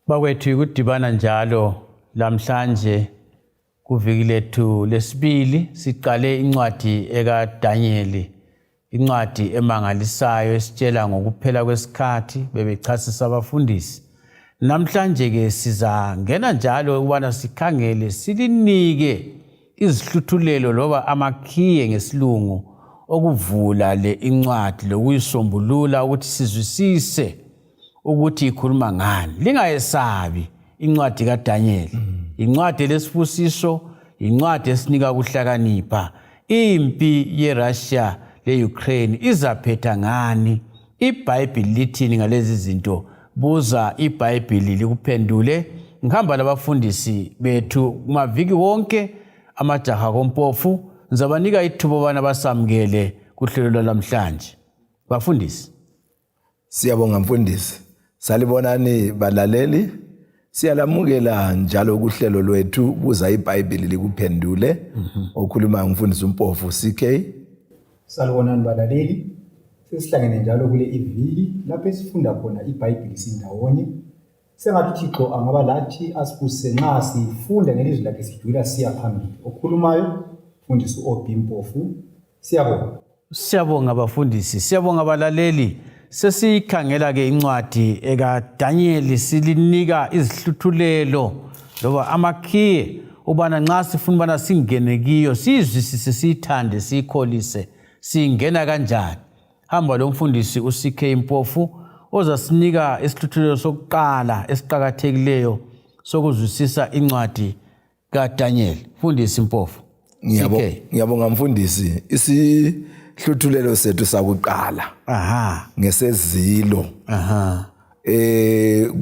Bakwethu ukudibana njalo lamhlanje kuviki lethu lesibili siqale incwadi ekaDanyeli, incwadi emangalisayo esitshela ngokuphela kwesikhathi bebechasisa abafundisi. Namhlanje ke sizangena njalo ukubana sikhangele silinike izihluthulelo loba amakhiye ngesilungu okuvula le incwadi lokuyisombulula ukuthi sizwisise ukuthi ikhuluma ngani. Lingayesabi incwadi kaDanyeli, incwadi lesibusiso, incwadi esinika ukuhlakanipha. Impi yeRussia leUkraine izaphetha ngani? IBhayibhili lithini ngalezi zinto? Buza Ibhayibhili likuphendule. Ngihamba labafundisi bethu kumaviki wonke amajaha kompofu. Ngizabanika ithuba bana basamukele kuhlelo lamhlanje. Bafundisi. Siyabonga mfundisi. Salibonani balaleli. Siyalamukela njalo kuhlelo lwethu Buza Ibhayibhili likuphendule. Okhuluma ngumfundisi umpofu CK. Salibonani balaleli. Sesihlangene njalo kule iviki lapho sifunda khona iBhayibhili sindawonye. Sengathi Thixo angaba lathi asibuse nxa sifunda ngelizwi lakhe sidlula siya phambili. Okhulumayo mfundisi Obimpofu. Siyabonga. Siyabonga bafundisi, siyabonga abalaleli. Sesikhangela ke incwadi ekaDanyeli silinika izihluthulelo loba amakhiye ubana nxa sifuna bana singene kiyo sizwisise sithande sikholise singena kanjani. Hamba lo mfundisi uCK Mpofu ozasinika isihluthulelo sokuqala esiqhakathekileyo sokuzwisisa incwadi kaDanyeli. Mfundisi Mpofu. Ngiyabonga mfundisi. Isihluthulelo sethu sakuqala ngesezilo.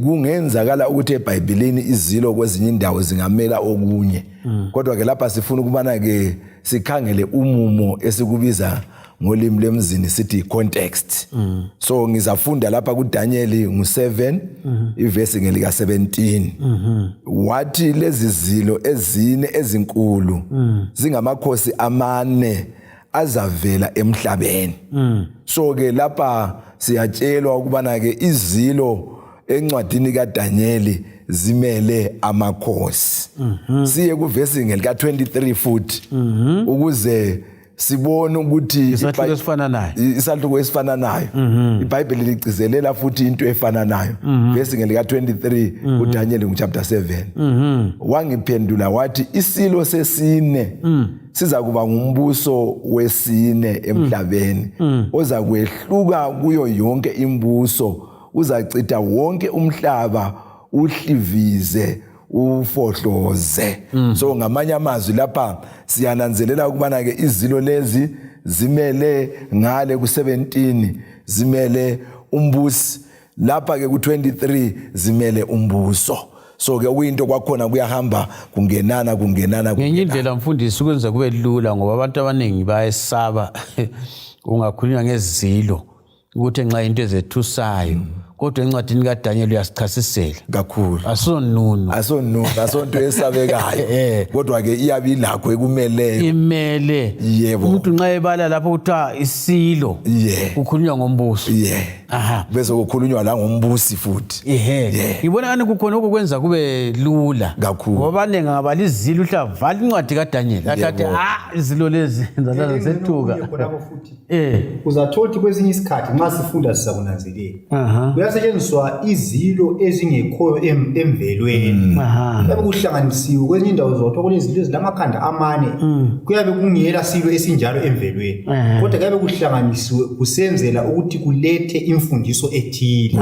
Kungenzakala ukuthi eBhayibhelini izilo kwezinye indawo zingamela okunye. Kodwa ke lapha sifuna ukubana ke sikhangele umumo esikubiza ngolimi lemzini sithi context. So ngizafunda lapha kuDanyeli ngu7 ivesi ngelika 17. Wathi lezi zilo ezine ezinkulu zingamakhosi amane azavela emhlabeni. So ke lapha siyatshelwa ukubana ke izilo encwadini kaDanyeli zimele amakhosi. Siye kuvesi ngelika 23 futhi ukuze sibone ukuthi isahluko esifana nayo. Isahluko esifana nayo. iBhayibheli ligcizelela futhi into efana nayo. Vesi ngelika 23 kuDanyeli chapter 7. Wangiphendula wathi isilo sesine siza kuba ngumbuso wesine emhlabeni oza kwehluka kuyo yonke imbuso, uzachitha wonke umhlaba uhlivize ufohloze. So ngamanye amazwi lapha siyananzelela ukubana ke izilo lezi zimele ngale ku17 zimele umbusi, lapha ke ku23 zimele umbuso. So ke uyinto kwakhona kuyahamba kungenana. Ngenye indlela mfundisi ukwenza kube lula ngoba abantu abaningi bayesaba ungakhulunywa ngezilo ukuthi nxa into ezethusayo. Kodwa encwadini kaDanyeli uyasichasisela kakhulu. Asonunu, asonto esabekayo. Kodwa ke iyabilakho ekumeleyo. Imele. Yebo. Umuntu nxa ebala lapho kuthiwa isilo. Kukhulunywa ngombuso. Bese kukhulunywa la ngombusi futhi. Ngibona ngani kukhona okwenza kube lula. Kakhulu. Ngoba abaningi ngabali izilo uhlavala incwadi kaDanyeli. Athathe izilo lezi zalala zethuka. Uzathola ukuthi kwesinye isikhathi nxa sifunda sizakunanzelela. Kuyasetshenziswa izilo ezingekhoyo emvelweni. Kuyabe kuhlanganisiwe kwezinye indawo zothola kulezilo ezilamakhanda amane. Kuyabe kungela silo esinjalo emvelweni. Kodwa kuyabe kuhlanganisiwe kusenzela ukuthi kulethe imfundiso ethile.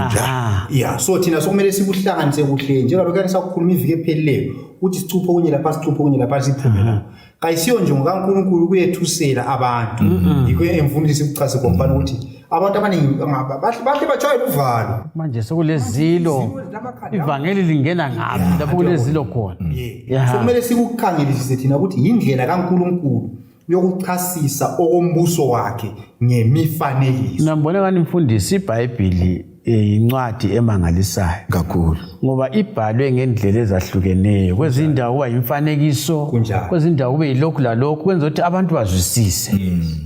So thina sokumele sikuhlanganise kuhle njengalokho kuyane sakukhuluma iviki ephelileyo ukuthi sicuphe okunye lapha siphume lapha. Kayisiyo nje ngokaNkulunkulu kuyethusela abantu. Yikho emfundisi sikuchase kompana ukuthi abantu abaningi bahle bajwayele uvalo. Manje sekulezilo ivangeli lingena ngapi lapho kulezilo khona. So kumele sikukhangelisise thina ukuthi indlela kaNkulunkulu yokuchasisa okombuso wakhe ngemifanekiso. Nambona ngani mfundisi iBhayibhili incwadi emangalisayo kakhulu ngoba ibhalwe ngendlela ezahlukeneyo kwezindawo kuba imfanekiso kwezindawo kube yilokhu lalokhu kwenza ukuthi abantu bazwisise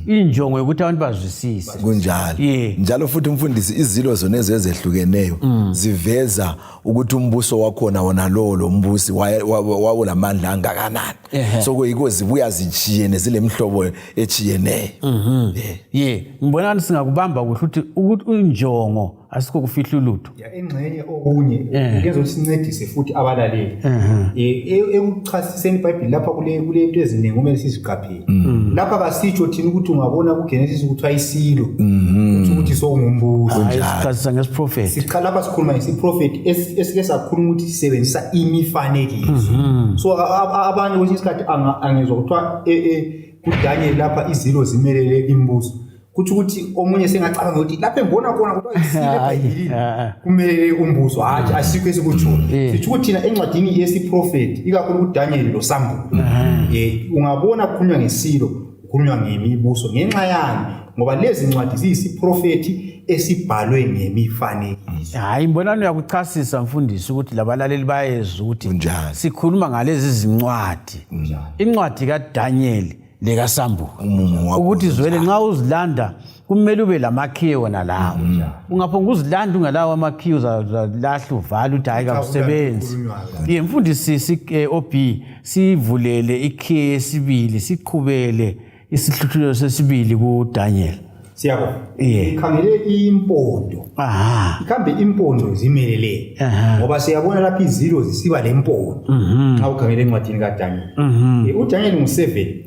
injongo yokuthi abantu bazwisise kunjalo njalo futhi umfundisi izilo zona ezehlukeneyo ziveza ukuthi umbuso wakhona wona lo mbusi wawulamandla angakanani so kuyiko zibuya zichiyene zilemhlobo echiyeneyo ngibona singakubamba kuhle ukuthi injongo asikho kufihla ulutho engxenye okunye kuyenza ukuthi sincedise futhi abalaleli ekuchasiseni iBhayibheli lapha kule into eziningi kumele siziqaphele lapha kasitsho thina ukuthi ungabona kuGenesis ukuthi ayisilo ukuthi sokungumbuso asichasisa ngesiprofeti siqala lapha sikhuluma ngesiprofeti esike sakhuluma ukuthi sisebenzisa imifanekiso so abanye kwesinye isikhathi angezwa kuthiwa kuDaniel lapha izilo zimelele imbuso kuthi ukuthi omunye sengacabanga ukuthi lapha engibona khona kuthiwa isilo eBhayibhelini kumelele umbuso hayi asikho esikuthula sithi ukuthi thina encwadini yesiprofeti ikakhulu kuDaniel lo Sambulo ungabona kukhulunywa ngesilo kukhulunywa ngemibuso ngenxa yani ngoba lezi ncwadi ziyisiprofeti esibhalwe ngemifanekiso hayi ngibona uyakuchasisa mfundisi ukuthi labalaleli bayezwa ukuthi sikhuluma ngalezi zincwadi incwadi kaDaniel lekaSambulo ukuthi zwele nxa uzilanda kumele ube lamakhiye wona lawo ungaphonga uzilanda ungalawo amakhiye uzalahla uvala uthi hayi kakusebenzi mfundisi OB sivulele ikhiye yesibili siqhubele isihluthulelo sesibili kuDaniel siyabona ikhangele impondo ikhambe impondo zimelele ngoba siyabona lapha izilo zisiba lempondo xa ukhangele encwadini kaDaniel uDaniel ngu7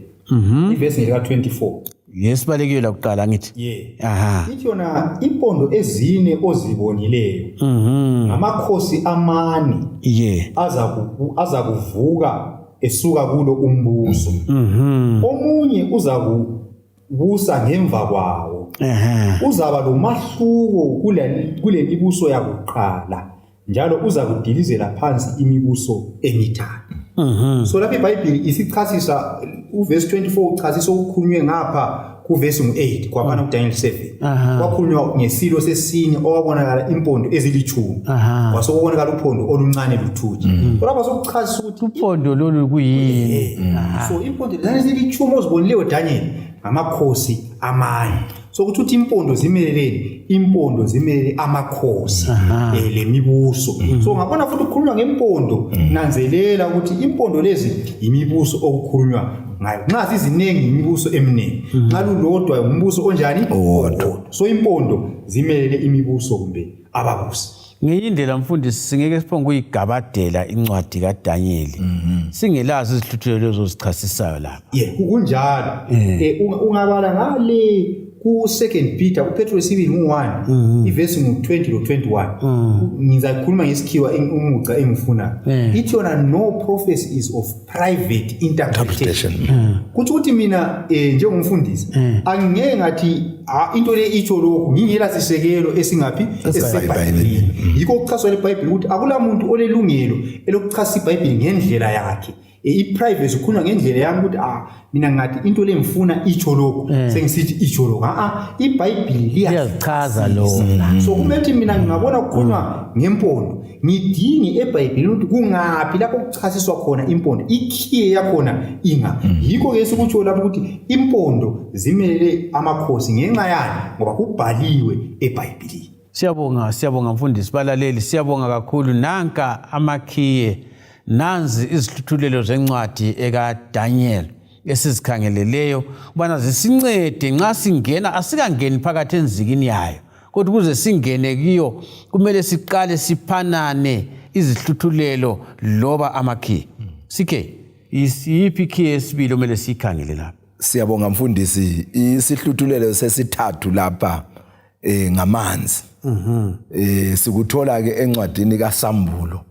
ivesi ngeka 24 yesibalekile la kuqala ngithi ithi yona impondo ezine ozibonileyo ngamakhosi amane aza kuvuka esuka kulo umbuso omunye uza kubusa ngemva kwawo uzaba lomahluko kule mibuso yakuqala njalo uza kudilizela phansi imibuso emithathu so lapha iBhayibheli isichasisa uverse 24 uchasisa ukukhulunywe ngapha kuvesi ngu8 kwabana kuDaniel 7 kwakhulunywa ngesilo sesine owabonakala impondo ezilithumi kwasokubonakala uphondo oluncane luthuthi lapha sokuchasisa ukuthi uphondo lolu kuyini so impondo ezilithumi ozibonileyo Daniel amakhosi amanye so ukuthi impondo zimeleleni impondo zimelele amakhosi lemibuso so ngabona futhi ukukhulunywa ngempondo nanzelela ukuthi impondo lezi imibuso okukhulunywa ngayo nxa siziningi imibuso eminingi nxa lulodwa umbuso onjani so impondo zimelele imibuso kumbe ababusi ngeyindlela mfundisi singeke siphonge uyigabadela incwadi kaDaniel singelazi izihluthulelo zozichasisayo lapha kunjalo ungabala ngale ku2 Peter uPetro 2:1 ivesi ngu20 lo 21 ngizakhuluma ngesikhiwa umuca engifuna ithi yona no prophecy is of private interpretation ukuthi mina njengomfundisi angeke ngathi into le icho lokho ngingela sisekelo esingaphi esebhayibhelini yiko ukuchaswa leBhayibheli ukuthi akula muntu olelungelo elokuchasa iBhayibheli ngendlela yakhe iprivacy ukhuluma ngendlela yami ukuthi mina ngathi into le ngifuna icho lokho sengisithi icho lokho iBhayibheli liyachaza lo so kumethi mina ngingabona ukukhulunywa ngempondo ngidingi eBhayibhelini ukuthi kungapi lapho kuchasiswa khona impondo ikhiye yakhona inga yiko ke sikutsho lapho ukuthi impondo zimelele amakhosi ngenxa yani ngoba kubhaliwe eBhayibhelini siyabonga mfundisi balaleli siyabonga kakhulu nanka amakhiye nanzi izihluthulelo zencwadi ekaDaniel esizikhangeleleyo ubana zisincede nxa singena asikangeni phakathi enzikini yayo kodwa kuze singene kiyo kumele siqale siphanane izihluthulelo loba amakhiye sike yiphi ikhiye yesibili kumele siyikhangele lapha siyabonga mfundisi isihluthulelo sesithathu lapha ngamanzi sikuthola ke encwadini kaSambulo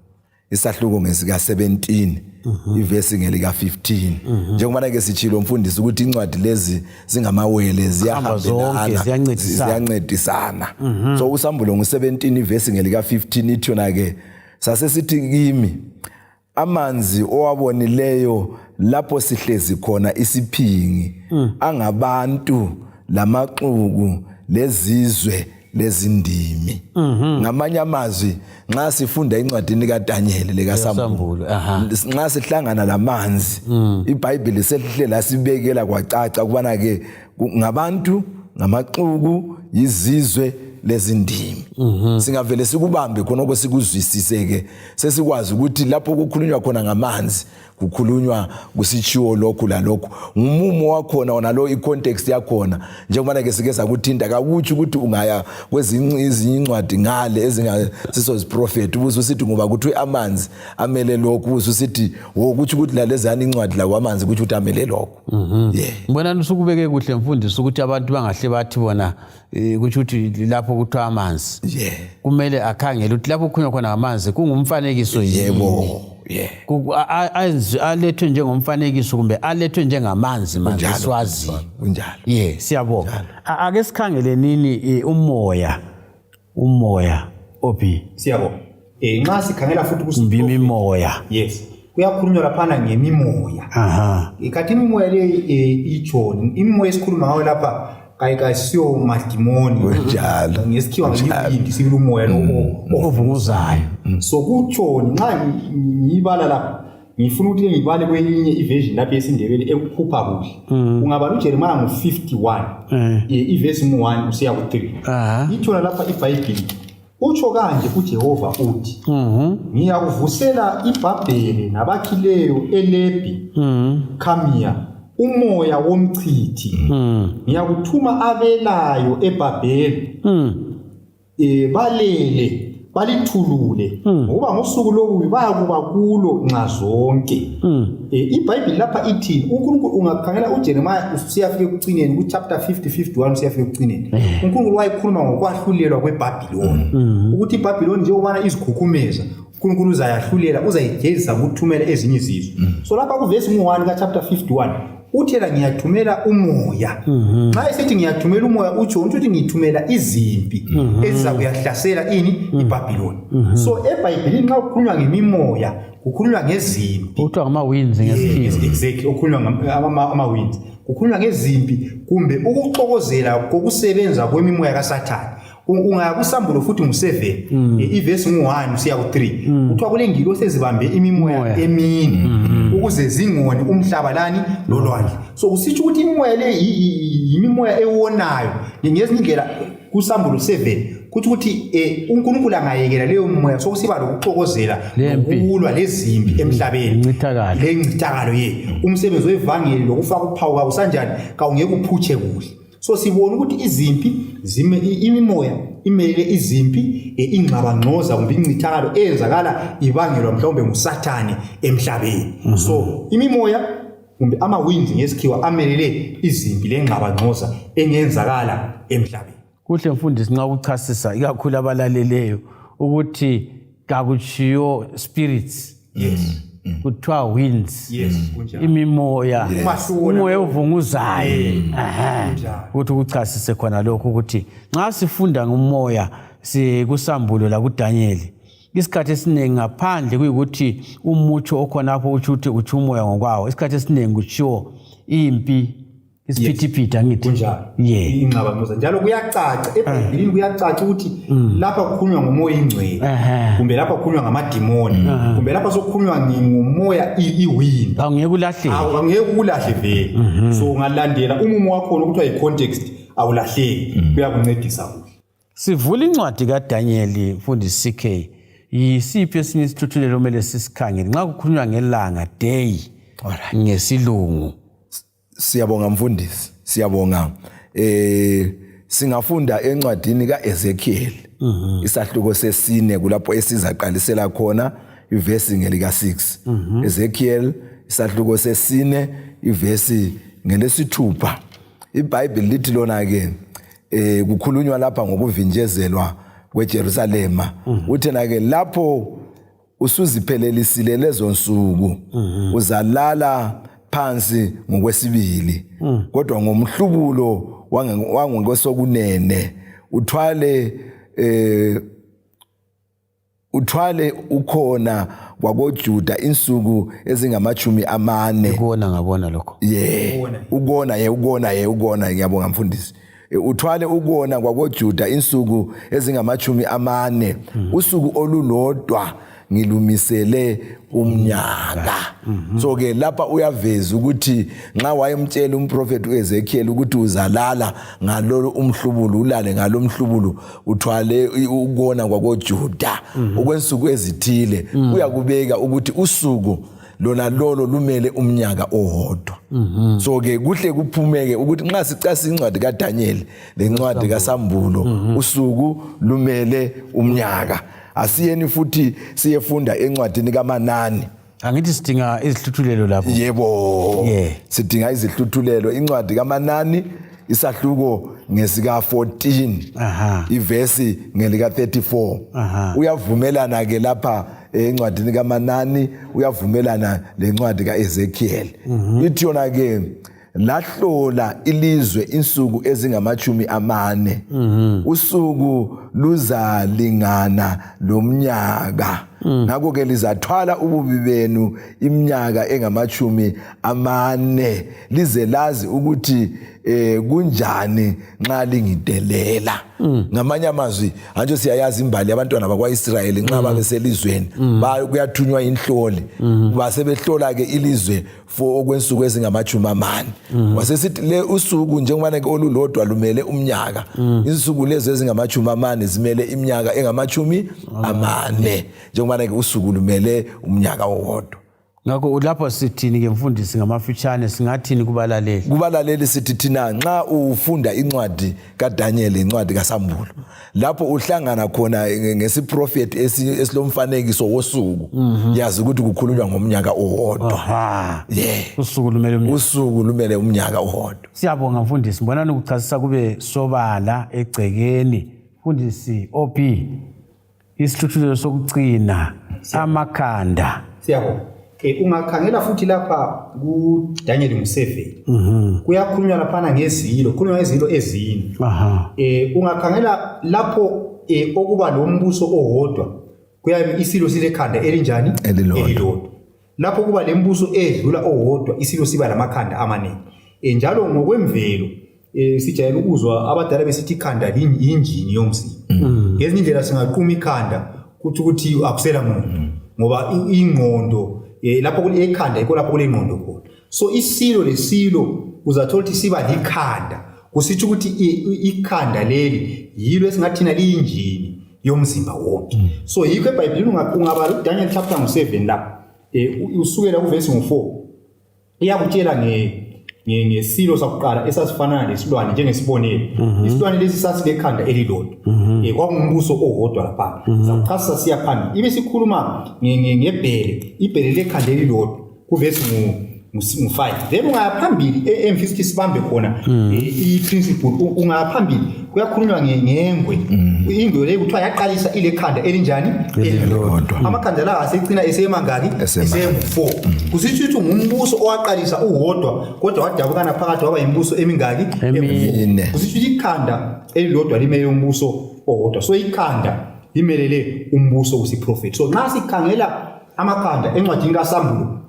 isahluko ngesika 17 ivesi ngelika 15 njengoba ke sichilo mfundisi ukuthi incwadi lezi zingamawele ziyancedisana so uSambulo ngu17 ivesi ngelika 15 ithona ke sasesithi kimi amanzi owabonileyo lapho sihlezi khona isiphingi angabantu lamaxuku lezizwe lezindimi. Ngamanye amazwi nxa sifunda incwadini kaDaniel lekaSambulo, nxa sihlangana lamanzi, iBhayibheli selihle lasibekela kwacaca kubana ke ngabantu, ngamaxuku, izizwe lezindimi. Singavele sikubambe khonoko sikuzwisise ke sesikwazi ukuthi lapho kukhulunywa khona ngamanzi kukhulunywa kusitshiwo lokhu lalokhu, ngumumo wakhona wona lo icontext yakhona. Njengoba ke sike sakuthinta kakuthi ukuthi ungaya kwezinye incwadi ngale ezingasiso ziprofeti ubuze usithi ngoba kuthi amanzi amele lokhu, ubuze usithi ukuthi ukuthi lalezana incwadi la kwamanzi ukuthi utamele lokho. Ngibona usukubeke kuhle mfundisi ukuthi abantu bangahle bathi bona ukuthi lapho kuthiwa amanzi kumele akhangele ukuthi lapho kukhulunywa khona ngamanzi kungumfanekiso yebo. Alethwe njengomfanekiso kumbe alethwe njengamanzi manje siwazi kunjalo. Siyabonga. Ake sikhangele nini umoya obi siyabonga. Nxa sikhangela futhi kusimbima imoya. Kuyakhulunywa laphana ngemimoya. Kanti imimoya le ichoni, imimoya esikhuluma ngayo lapha kayikasiyo madimoni njalo ngesikhiwa ngiyindi sibili umoya lo ovunguzayo. So kutshoni nxa ngiyibala lapha ngifuna ukuthi ngibale kwelinye iversion lapha esindebele ekukhupha kuhle. Ungabala uJeremiah ngo51 iverse 1 usiya ku3. Ithona lapha iBhayibheli utsho kanje uJehova uthi ngiyakuvusela iBhabheli nabakhileyo eLebhi Khamiya umoya womchithi. Ngiyakuthuma abelayo eBhabheli balele balithulule ngoba ngosuku lokubi bayakuba kulo nxa zonke. iBhayibheli lapha ithi uNkulunkulu ungakhangela uJeremiah usiyafika ekucineni kuchapter 50:51 usiyafika ekucineni. uNkulunkulu wayekhuluma ngokwahlulelwa kweBhabhiloni ukuthi iBhabhiloni njengoba izikhukhumeza uNkulunkulu uzayahlulela, uzayigezisa ukuthumela ezinye izizwe. So lapha kuverse 1 kaChapter 51 uthela ngiyathumela umoya. Nxa esithi ngiyathumela umoya utsho ukuthi ngithumela izimpi ezizakuyahlasela iBhabhiloni. So eBhayibhelini nxa kukhulunywa ngemimoya kukhulunywa ngezimpi. Kuthiwa ngama-winds ngesikhiwa. Exactly, okukhulunywa ngama-winds. Kukhulunywa ngezimpi kumbe ukuxokozela kokusebenza kwemimoya kaSathane. Ungaya kuSambulo futhi ngo7 iverse 1 usiya ku3 kuthiwa kulengilosi ezibambe imimoya emini ukuze zingone umhlaba lani lolwandle. So kusitsho ukuthi imimoya le yimimoya ewonayo. Ngezinye indlela kuSambulo 7 kuthi ukuthi uNkulunkulu angayekela leyo moya sokusiba lokuxokozela ukulwa lezimpi emhlabeni. Le ncithakalo umsebenzi wevangeli lokufaka uphawu kawo sanjani kawungeke uphutshe kuhle. So sibona ukuthi izimpi imimoya imele izimpi ingxabangxoza kumbe incithakalo eyenzakala ibangelwa mhlawumbe nguSathane emhlabeni. So imimoya kumbe ama-winds ngesikhiwa amelele izimpi lengxabangxoza engenzakala emhlabeni. Kuhle mfundisi nxa ukuchasisa ikakhulu abalaleleyo ukuthi kakuchiyo spirits. Kuthiwa winds. Imimoya umoya ovunguzayo. Ukuthi ukuchasise khona lokho ukuthi nxa sifunda ngomoya kuSambulo la kuDanyeli isikhathi esiningi ngaphandle kuyikuthi umutsho okhonapho ukuthi umoya ngokwawo, isikhathi esiningi kuchiwo impi isiphithiphithi angithi ingxabangxoza njalo kuyacaca eBhayibhelini kuyacaca ukuthi lapha kukhulunywa ngomoya ingcwele kumbe lapha kukhulunywa ngamadimoni kumbe lapha sokukhulunywa ngomoya iwind. Awungeke ulahleke. Awungeke ulahle vele. So ungalandela umumo wakho ukuthi ayicontext awulahleki kuyakuncedisa kuhle. Sivula incwadi kaDanyeli mfundisi CK. Yisiphi esinye isithuthulelo kumele sisikhangele nxa kukhulunywa ngelanga day ngesilungu? Siyabonga mfundisi, siyabonga. Singafunda encwadini kaEzekiel isahluko sesine kulapho esizaqalisela khona ivesi ngelika 6. Ezekiel isahluko sesine ivesi ngelesithupha. iBhayibheli lithi lona ke kukhulunywa lapha ngokuvinjezelwa kweJerusalema. Uthena ke lapho usuziphelelisile lezo nsuku uzalala phansi ngokwesibili kodwa ngomhlubulo wangokwesokunene uthwale ukhona kwakoJuda insuku ezingama40. Ngabona lokho. Ukona ngiyabonga mfundisi. uthwale ukona kwakoJuda insuku ezingamachumi 4 usuku olulodwa ngilumisele umnyaka. So ke lapha uyaveza ukuthi nxa wayemtshela umprofeti uEzekiel ukuthi uzalala ngalolu umhlubulo ulale ngalomhlubulo uthwale ukona kwakoJuda okwensuku ezithile uyakubeka ukuthi usuku lona lolo lumele umnyaka owodwa. So ke kuhle kuphumeke ukuthi nxa sicasa incwadi kaDaniel lencwadi kaSambulo usuku lumele umnyaka. Asiyeni futhi siyefunda encwadini kaManani. Angithi sidinga izihluthulelo lapho. Yebo. Sidinga izihluthulelo incwadi kaManani isahluko ngesika 14 ivesi ngelika 34. Uyavumelana ke lapha encwadini kaManani uyavumelana lencwadi kaEzekiel. Ithi yona ke lahlola ilizwe insuku ezingamachumi 4 usuku luzalingana lomnyaka ngakho ke lizathwala ububi benu iminyaka engamachumi 4 lize lazi ukuthi kunjani nxa lingidelela. Ngamanye amazwi anje siyayazi imbali abantwana bakwaIsrayeli nxa babeselizweni kuyathunywa inhloli basebehlola ke ilizwe for okwensuku ezingamachumi 4 wasesithi le usuku njengoba ke olulodwa lumele umnyaka insuku lezi ezingamachumi 4 zimele iminyaka engamachumi 4 njengoba ke usuku lumele umnyaka owodwa. Ngakho lapho sithini ke mfundisi ngamafitshane singathini kubalaleli sithi thina nxa ufunda incwadi kaDaniel incwadi kaSambulo lapho uhlangana khona ngesiprofeti esilomfanekiso wosuku yazi ukuthi kukhulunywa ngomnyaka owodwa. Usuku lumele umnyaka owodwa. Siyabonga mfundisi mbonani ukuchasisa kube sobala egcekeni. Mfundisi OP isihluthulelo sokucina amakhanda. Siyabonga. Ungakhangela futhi lapha kuDaniel 7 kuyakhulunywa lapha ngezilo kukhulunywa ngezilo ezine. Ungakhangela lapho okuba lombuso owodwa kuyabe isilo silekhanda elinjani elilodwa. Lapho kuba lembuso edlula owodwa isilo siba lamakhanda amaningi. Njalo ngokwemvelo sijayele ukuzwa abadala besithi ikhanda yinjini yomzimba. Ngezinye indlela singaqhuma ikhanda ukuthi akusela muntu ngoba ingqondo lapho kulekhanda yikho lapho kulengqondo khona. So isilo lesilo uzathola ukuthi siba likhanda kusitsho ukuthi ikhanda leli yilo esingathina liyinjini yomzimba wonke. So yikho eBhayibhelini ungabala uDaniel chapter 7 lapha usukela kuverse 4 iyakutshela ngesilo sakuqala esasifanana lesilwane njengesibonelo. Isilwane lesi sasilekhanda elilodwa. Kwakungumbuso owodwa lapha. Sakuchasisa siya phambili. Ibe sikhuluma ngebhele, ibhele lekhanda elilodwa kuverse 5. Then ungaphambili emfisithi sibambe khona iprinciple ungaphambili kuyakhulunywa ngengwe. Ingwe le kuthiwa yaqalisa ilekhanda elinjani elilodwa. Amakhanda la asecina esemangaki esem4. Kusitsho ukuthi ngumbuso owaqalisa uwodwa kodwa wadabukana phakathi waba imbuso emingaki emine. Kusitsho ukuthi ikhanda elilodwa limele umbuso owodwa. So ikhanda limelele umbuso usiprofeti. So nxa sikhangela amakhanda encwadini kaSambulo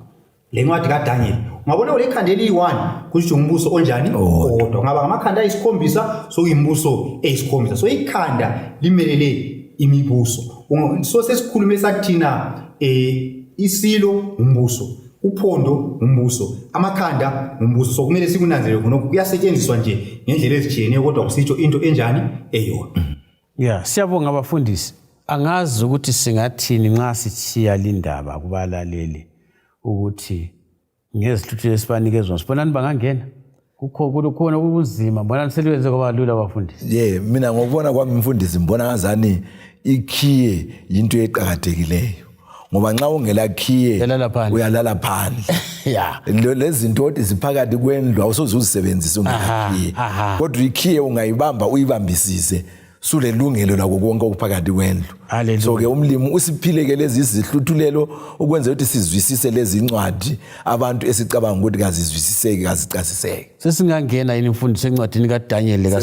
lencwadi kaDaniel ungabona lekhanda eli1 kusho umbuso onjani owodwa ngaba ngamakhanda ayisikhombisa so imbuso eyisikhombisa. So ikhanda limelele imibuso. So sesikhulume sathina isilo umbuso, uphondo umbuso, amakhanda umbuso. So kumele sikunanzelele khona kuyasetshenziswa nje ngendlela ezitshiyeneyo kodwa kusitsho into enjani eyodwa. Siyabonga abafundisi. Angazi ukuthi singathini nxa sichiya lindaba kubalaleli ukuthi ngezihluthulelo esibanikezwa sibonani bangangena kukhona ubunzima mbonani seliwenze kwaba lula abafundisi. Mina ngokubona kwami mfundisi mbona ngazani ikhiye into eqhakathekileyo ngoba nxa ungela khiye uyalala phandle. Lezi zinto ziphakathi kwendlu awusoze uzisebenzise ungela khiye kodwa ikhiye ungayibamba uyibambisise sule lungelo lakho konke okuphakathi kwendlu. Hallelujah. So ke umlimi usiphileke lezi izihluthulelo ukwenza ukuthi sizwisise lezi incwadi abantu esicabanga ukuthi kazizwisiseki kazicasiseke. Sesingangena yini imfundiso encwadini kaDaniel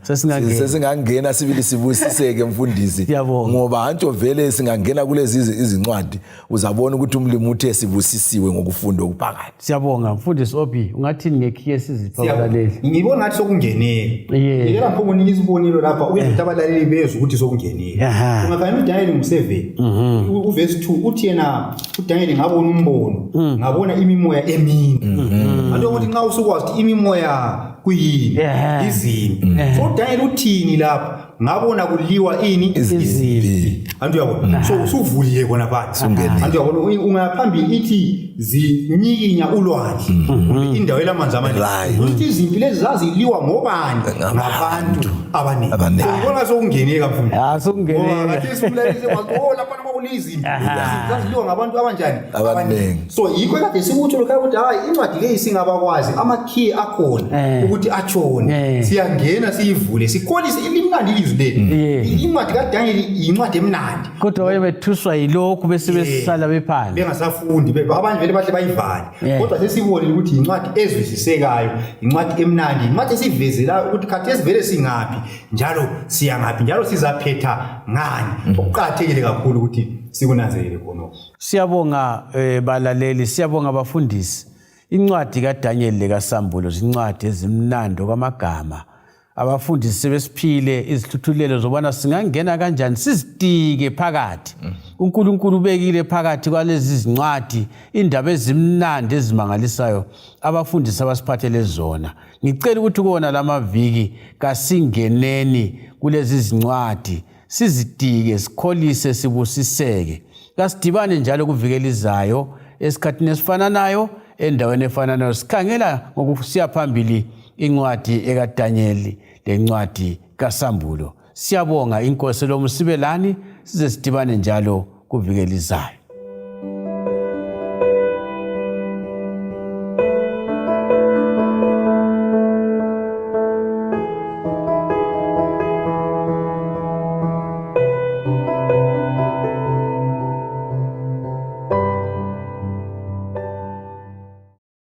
sesingangena sibili sibusiseke mfundisi ngoba anto vele singangena kulezi izincwadi uzabona ukuthi umlimi uthe sibusisiwe ngokufunda okuphakathi. Siyabonga mfundisi Obi, ungathini ngekhiye sizipha abalaleli? Ngibona ngathi sokungenile. Ngeke lapho kunika isibonelo lapha uyenza abalaleli bezwe ukuthi sokungenile. Ungafana uDaniel ngo7 uverse 2 uthi yena uDaniel ngabona umbono, ngabona imimoya emini. Anto ukuthi nxa usukwazi ukuthi imimoya kuyini izini. So Daniel uthini lapha ngabona kuliwa ini izimpi. Antu yabona so usuvulile kona phansi. Antu yabona ungaphambili ithi zinyikinya ulwandle indawo elamanzi amaningi. Uthi izimpi lezi zaziliwa ngobani ngabantu abaningi. Ubona sokungenile kamfundi. Sokungenile. Ngathi simlalise wathi lapha nakulizimpi zaziliwa ngabantu abanjani abaningi. So yikho kade sikuthi lokho ukuthi hayi incwadi le singabakwazi amakhiye akhona ukuthi atshone. Siyangena siyivule sikholise ilimnandi izwi leli. Incwadi kaDaniel incwadi emnandi. Kodwa wayebethuswa yilokhu bese besala bephandle. Bengasafundi abanye vele bahle bayivale. Kodwa sesibonile ukuthi incwadi ezwisisekayo, incwadi emnandi, incwadi esivezela ukuthi khathesi vele singaphi njalo siyangaphi njalo sizaphetha ngani. Okuqhathekile kakhulu ukuthi sikunanzelele khona. Siyabonga balaleli, siyabonga abafundisi. Incwadi kaDaniel lekaSambulo zincwadi ezimnandi kwamagama. Abafundisi sebesiphile izihluthulelo zobana singangena kanjani sizitike phakathi. uNkulunkulu ubekile phakathi kwalezi zincwadi indaba ezimnandi ezimangalisayo abafundisi abasiphathele zona. Ngicela ukuthi kuona lamaviki kasingeneni kulezi zincwadi sizitike sikholise sibusiseke. Kasidibane njalo kuvikelizayo esikhathini esifananayo endaweni efananayo sikhangela ngokusiya phambili incwadi ekaDaniel lencwadi kaSambulo. Siyabonga inkosi lomusibelani size sidibane njalo kuvikelizayo.